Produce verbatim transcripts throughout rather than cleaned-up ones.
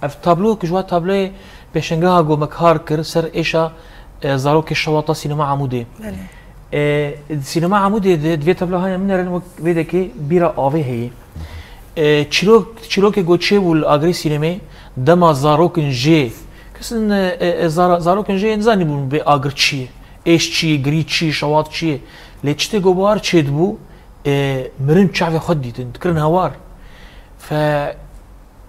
Ev tablo ku ji we tabloyê pêşengeha ku me kar kir ser êşa, e, zarokê şewata Sînema Amûdê. Belê. E, Sînema Amûdê de, di vê tabloya hene min nerin wek vê dekê bîra avê heye. E, çîrok, çîrokê ku çêbû li agirê sînemê dema zarokin jê. Kesin, e, e, e, zara-, zarokin jê nizanîbûn vê agir çi ye. Êş çi ye, girî çi ye, şewat çi ye. Lê çi tê ku bahar çêdibû, e, mirin çavê xwe didîtin, dikirin hewar. Fe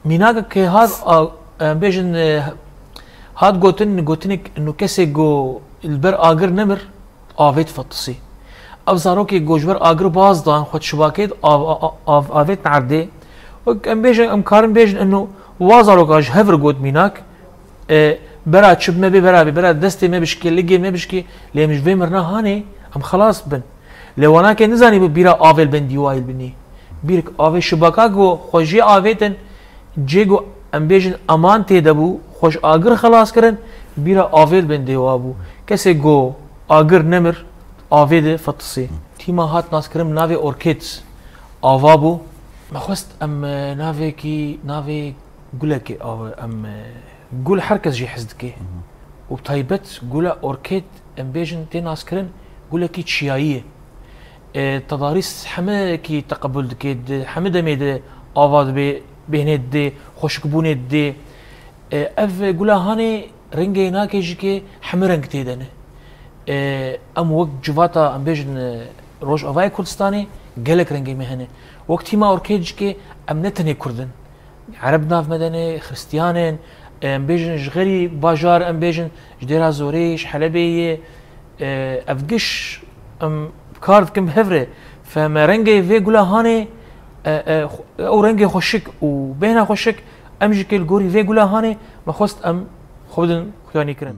Mînakeke hat a-, em bêjin, e, hat gotin, gotinek ino kesê ku li ber agir nemir, avêt fetisî. Ev zarokê ku ji ber agir baz dan, xwe di şibakê de av-, a-, a-, av-, avêt erdê. Wek em bêjin, em karin bêjin ino wa zaroka ji hev re got mînak, e, bera çip me bê, bera bê, bera destê me bişkê, ligê me bişkê, lê em ji vê mirina hanê, em xelas bin. Lê wanakê nizanî bi bîra avê li bin dîwayî li binî. Bîrk avê şibaka ku xwe jê avêtin, cê ku em bêjin eman tê de bû, xwe ji agir xelas kirin, bîra avê li bin dêwa bû. Kesê ku agir nemir, avê de fetisê. Tîma hat naskirin bi navê Orkêt ava bû. Me xwest em, e, navekî, navê gulekê ava, em, e, gul her kes jê hez dike. Û bi taybet gula orkêt em bêjin tê naskirin gulekî çiyayî ye. E, tedarîs hemekî teqebûl dike, di hemî demê de ava dibe, bêhnê didê, xweşikbûnê didê. E, ev gula hanê rengê nake jî ke hemî reng tê de ne. E, em wek civata, em bêjin, e, Rojavayê Kurdistanê gelek rengê me hene. Wek tîma orkêt jî ke em ne tenê Kurd in. Ereb nav me de ne, Xristiyan in, em bêjin ji xerî bajar, em bêjin ji Dêra Zorê, ji Helebê ye. E, ev giş em kar dikin bi hev re. Fe me rengê vê gula hanê, e, e, xu-, ew rengê xweşik û bêhna xweşik, em jî ke li gorî vê gula hanê, me xwest em xwe bidin xuyanîkirin.